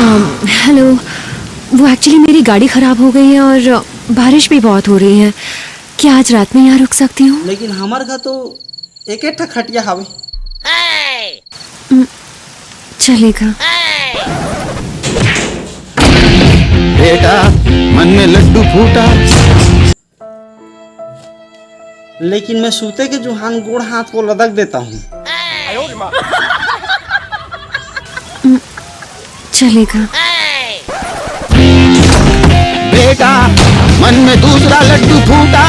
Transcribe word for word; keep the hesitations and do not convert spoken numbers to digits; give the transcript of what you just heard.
Hello. वो actually मेरी गाड़ी खराब हो गई है और बारिश भी बहुत हो रही है। क्या आज रात में यहाँ रुक सकती हूँ? लेकिन हमार घर तो एक एक ठा खटिया हवे। चलेगा। बेटा, मन में लड्डू फूटा। लेकिन मैं सूते के जुहान गोड़ हाथ को लदक देता हूँ। चलेगा। बेटा, मन में दूसरा लड्डू फूटा।